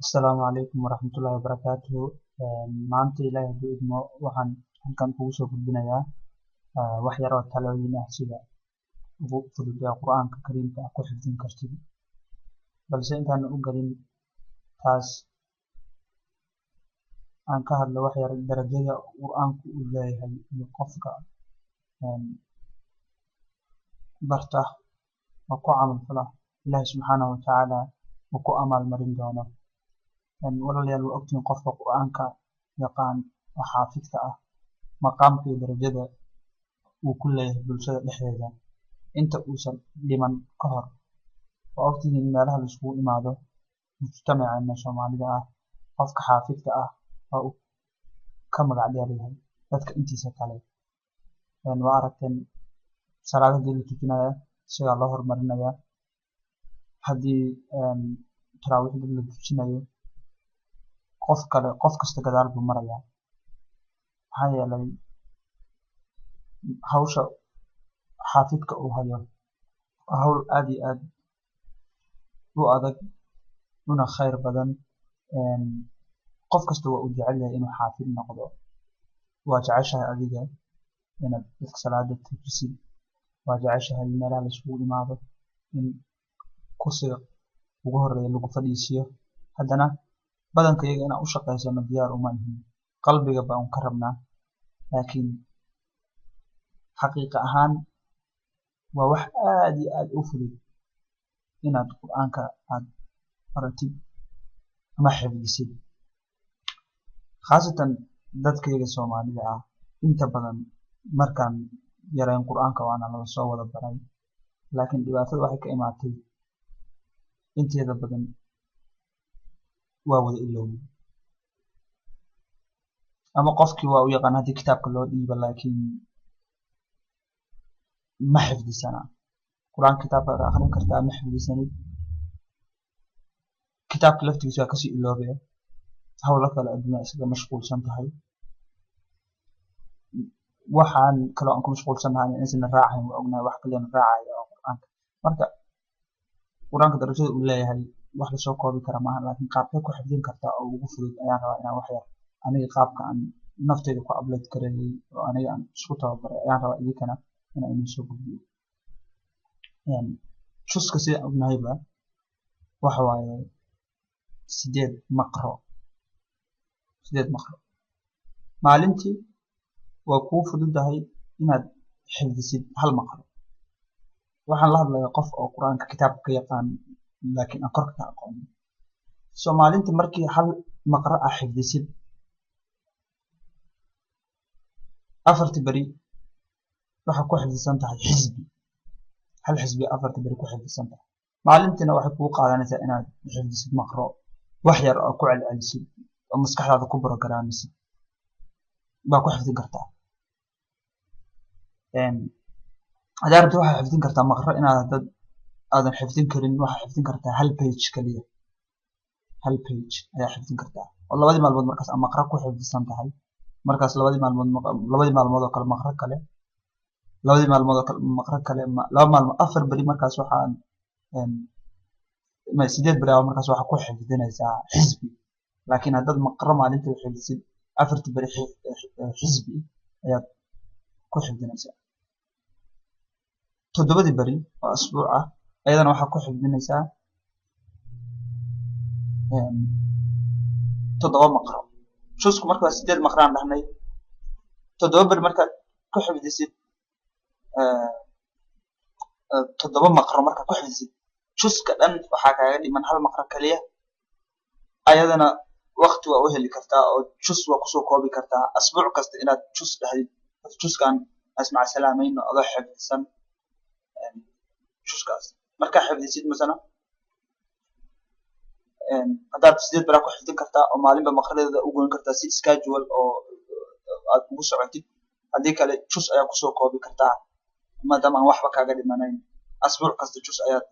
Asalaamu calaykum waraxmatullaahi wabarakaatuhu. Maanta, Ilaahay hadduu idmo, waxaan halkan kugu soo gudbinayaa wax yar oo talooyin ah, sida ugu fudud ee Qur-aanka Kariimka ah ku xifdin kartid. Balse intaan u gelin taas, aan ka hadlo wax yar darajada Qur-aanku uu leeyahay iyo qofka barta oo ku camal fala, Ilaahay subxaanahu watacaala uu ku amaal marin doono. Walaalayaal, waa ogtihiin qofka Qur-aanka yaqaan oo xaafidka ah maqaamka iyo darajada uu ku leeyahay bulshada dhexdeeda inta uusan dhiman ka hor. Waa ogtihiin meelaha la iskugu imaado mujtamaceena Soomaalida ah, qofka xaafidka ah waa uu ka magac dheer yahay dadka intiisa kale. Waa aragteen, salaad hadii la tukanaya isagaa loo hormarinayaa, haddii taraawiixda la tujinayo qof kale, qof kasta gadaal buu marayaa. Maxaa yeelay, hawsha xaafidka uu hayo waa hawl aad iyo aad u adag una khayr badan. Qof kasta waa uu jecel yahay inuu xaafid noqdo. Waa jeceshahay adiga inaad dadka salaada tujisid, waa jeceshahay meelaha la isugu imaado in kursiga ugu horeeya lagu fadhiisiyo. Haddana badanka iyaga inaan u shaqaysano diyaar uma ihin, qalbiga baan ka rabnaa. Laakiin xaqiiqa ahaan waa wax aad iyo aad u fudud inaad Qur-aanka aad baratid ama xifdisid, khaasatan dadkayaga Soomaalida ah. Inta badan markaan yarayn Qur-aanka waana laga soo wada baray, laakiin dhibaatada waxay ka imaatay inteeda badan waa wada ilowday, ama qofkii waa u yaqaan haddii kitaabka loo dhiibo, laakiin ma xifdisana. Qur-aanka kitaabka ka akhrin kartaa, ma xifdisanid. Kitaabka laftigiisa waa kasii iloobaya, hawlo kale adduunya isaga mashquulsan tahay. Waxaan kaloo aan ku mashquulsanahay inaysan raacayn waa ognahay, wax kalena raacaya oo Qur-aanka. Marka Qur-aanka darajada uu leeyahay wax lasoo koobi kara maaha, laakiin qaabkee ku xifdin kartaa oo ugu fudud ayaan rabaa inaan wax yar aniga qaabka aan nafteyda ku apply gareeyay oo aniga aan isku tababaray ayaan rabaa idinkana inaan idin soo gudbiyo. Juska sidaan ognahayba waxa waaye 8 maqro. 8 maqro maalintii waa kuu fududahay inaad xifdisid hal maqro. Waxaan la hadlayaa qof oo Qur-aanka kitaabka ka yaqaan laakiin aan korka ka aqoonin. So maalintii markii hal maqro ah xifdisid, 4-tii beri waxaa ku xifdisan tahay xisbi, hal xisbi 4-tii beri ku xifdisan tahay. Maalintiina waxay kugu qaadanaysaa inaad xifdisid maqro wax yar oo ku celcelisid oo maskaxdaada ku brograamisid baa ku xifdin kartaa. Hadaa rabtid waxaa xifdin kartaa maqro inaad dad aadan xifdin karin, waxaa xifdin kartaa hal page kaliya, hal page ayaa xifdin kartaa oo labadii maalmood markaas aad maqro ku xifdisan tahay. Markaas labadii maalmood, labadii maalmood oo kale maqro kale, labadii maalmood oo kale maqro kale, 2 maalmood, 4 beri, markaas waxaan 8 beri markaas waxaa ku xifdinaysaa xisbi. Laakiin haddaad maqro maalintii xifdisid, 4-tii beri xisbi ayaad ku xifdinaysaa. 7-dii beri oo asbuuc ah ayadana waxaa ku xifdinaysaa 7 maqro. Jusku marka waa 8 maqraan dhahnay. 7 beri markaad ku xifdisid 7 maqro, markaad ku xifdisid juska dhan waxaa kaaga dhiman hal maqro kaliya. Ayadana waqti waa u heli kartaa oo jus waa kusoo koobi kartaa. Asbuuc kasta inaad jus dhahdid, juskan asmac salaamayno, adoo xifdisan juskaas markaa xifdisid, masala haddaad 8 beraa ku xifdin kartaa oo maalinba maqradeeda u goyn kartaa si schedule oo aad ugu socotid. Haddii kale jus ayaa kusoo koobi kartaa, maadaama aan waxba kaaga dhimanayn. Asbuuc kasta jus ayaad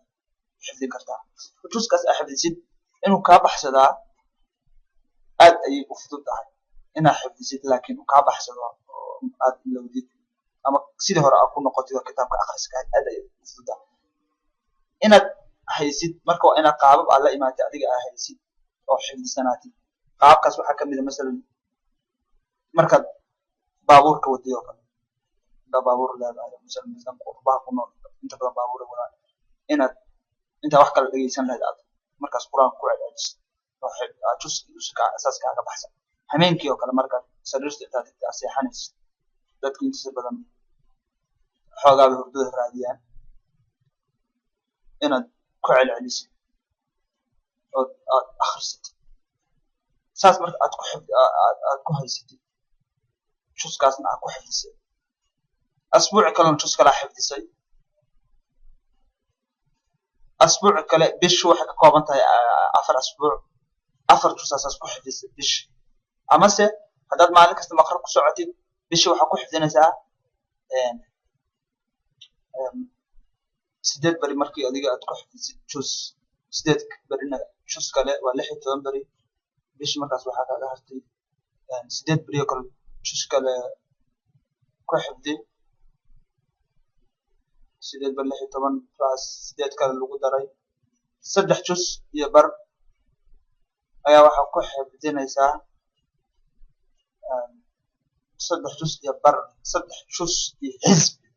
xifdin kartaa. Juskaas aad xifdisid inuu kaa baxsadaa aad ayay u fudud tahay inaad xifdisid, laakiin uu kaa baxsado oo aad ilowdid ama sidii hore aad ku noqotid oo kitaabka akhriska aad ayay u fudud tahay inaad haysid. Marka waa inaad qaabab aad la imaatay adiga aad haysid. oo xifdisanaatid. Qaabkaas waxaa kamid a, masalan, markaad baabuurka wadiyo oo kale, haddaa baabuur leedahay, masalan qurbaha ku nool inta badan baabuur wadaan, inaad intaa wax kale dhegeysan lahayd aad markaas Qur-aanka ku celcelisid oo jus saas kaaga baxsan. Hameenkii oo kale, markaad sariirta intaad tagtay aad seexanaysid, dadku intiisa badan xoogaa bay hurdada raadiyaan, inaad ku celcelisid oo aad akhrisatid, saas marka aad ku xifdi aad ku haysatid juskaasna aad ku xifdisay. Asbuuci kalena jus kalaa xifdisay, asbuuc kale. Bishu waxay ka kooban tahay 4 asbuuc, 4 jus asaas ku xifdisay bishi. Amase haddaad maalin kasta maqrib ku socotid, bishi waxaa ku xifdinaysaa 8 beri. Markii adiga aad ku xifdisid jus, 8 berina jus kale, waa 16 beri bishi. Markaas waxaa kaaga hartay 8 beri oo kale jus kale ku xifdi. 8 bar 16 plus 8 kale lagu daray, 3 jus iyo bar ayaa waxaa ku xifdinaysaa. 3 jus iyo bar, 3 jus iyo xisbi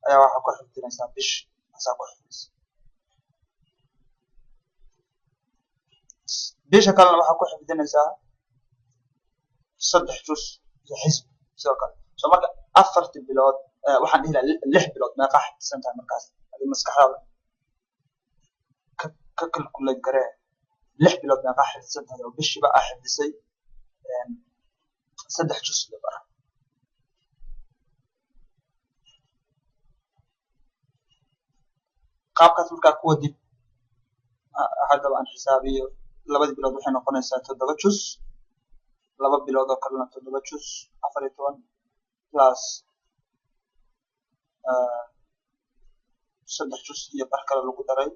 ayaa waxaa ku xifdinaysaa bish, asaa ku xifdisa. Bisha kalena waxaa ku xifdinaysaa 3 jus iyo xisbi sidoo kale. So marka 4-tii bilood, waxaan dhihi lahaa 6 bilood, meeqaa xifdisan tahay? Markaas adi maskaxdaada ka calculate garee, 6 bilood meeqaa xifdisan tahay oo bishiiba aa xifdisay 3 jus iyo bar? Qaabkaas markaa ku wadid, haddaba aan xisaabiyo, labadii bilood waxay noqonaysaa 7 jus, 2 bilood oo kalena 7 jus, 14 plus 3 jus iyo bar kale lagu daray.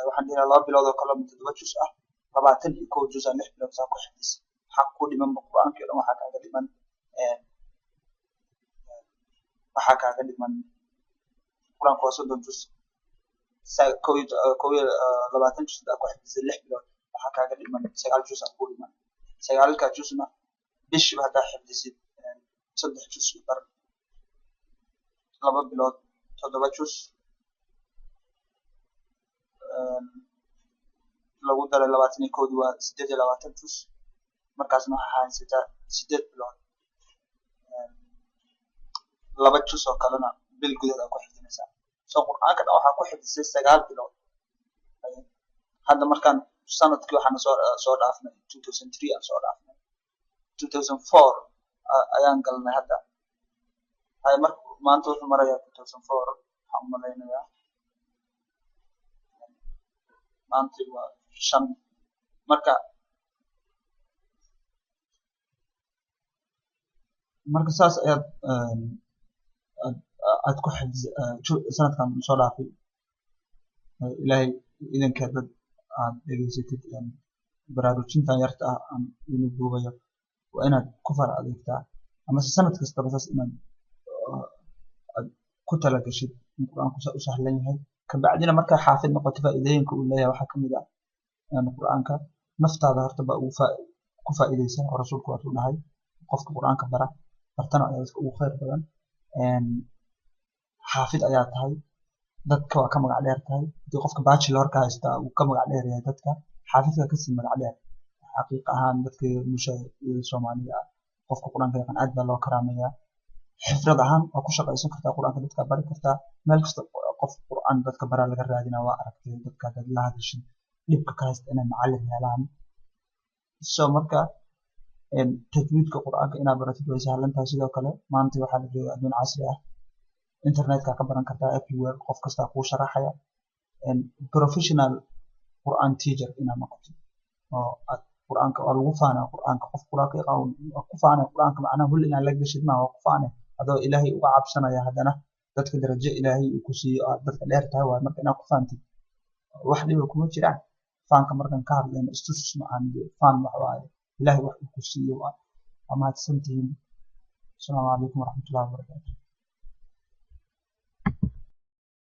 Waxaan dhihi lahaa 2 bilood oo kale 7 jus ah, 21 jus aa 6 bilood saa ku xifdisay. Waxaa ku dhimanba Qur-aankii o dhan, waxaa kaaga dhiman, waxaa kaaga dhiman, Qur-aanku waa 30 jus, 21 jus hadaa ku xifdisay 6 bilood, waxaa kaaga dhiman 9 jus aa ku dhiman. 9-ka jusna bishiiba haddaa xifdisid 3 jus iyo bar, 2 bilood 7 jus lagu daray 21-dii waa 28 jus. Markaasna waxaa haysataa 8 bilood, 2 jus oo kalena bil gudaheed aa ku xifdinaysaa. So Qur-aanka dhan waxaa ku xifdisay 9 bilood. Hadda markaan sanadkii waxaan soo dhaafnay 2003 aan soo dhaafnay, 2004 ayaan galnay hadda. Hay, mar maanta wuxuu marayaa 2004, waxaan u malaynayaa maanta waa 5. Marka saas ayaad aad ku xifdis sanadkan soo dhaafay. Ilaahay idanka dad aad dhegeysatid baraarujintan yarta ah aan idin duubayo, waa inaad ku fara adeegtaa, amase sanad kastaba saas inaad aad ku talagashid in Qur-aanku saa u sahlan yahay. Kabacdina markaa xaafid noqoto, faa'iidooyinka uu leeyahay waxaa kamid ah Qur-aanka naftaada horta baa ugu ku faa'iideysa, oo rasuulku waatuu dhahay qofka Qur-aanka bara bartana ayaa dadka ugu khayr badan. Xaafid ayaa tahay, dadka waa ka magac dheer tahay. Hadii qofka bachelor-ka haystaa uu ka magac dheer yahay dadka, xaafidka kasii magac dheer. Xaqiiq ahaan dadka bulshada Soomaalida ah, qofka Qur-aanka yaqaan aad baa loo karaameeyaa. Xifrad ahaan waa ku shaqaysan kartaa, Qur-aanka dadka bari kartaa. Meel kasta qof Qur-aan dadka baraa laga raadinaa. Waa aragtay dadka dad la hadashin dhibka ka haysta inay macallin helaan. So marka tajwiidka Qur-aanka inaad baratid way sahlan tahay. Sidoo kale maanta waxaa la joogaa adduun casri ah, internetka ka baran kartaa, everywhere qof kastaa kuu sharaxaya. Professional Qur-aan teacher inaad noqotid oo aad Qur-aanka, waa lagu faanaa Qur-aanka, qof Qur-aanka yaqaan waa ku faanay Qur-aanka. Macnaha hul inaad la gashid maaha, waa ku faanay adoo Ilaahay uga cabsanaya, haddana dadka darajo Ilaahay uu ku siiyo aad dadka dheer tahay waaye. Marka inaad ku faantid wax dhiba kuma jiraan. Faanka markaan ka hadlayno istusus macaan, faan wax waaye Ilaahay wax uu ku siiyo. Waa mahadsantihiin. Asalaamu calaykum waraxmatullahi wabarakaatu.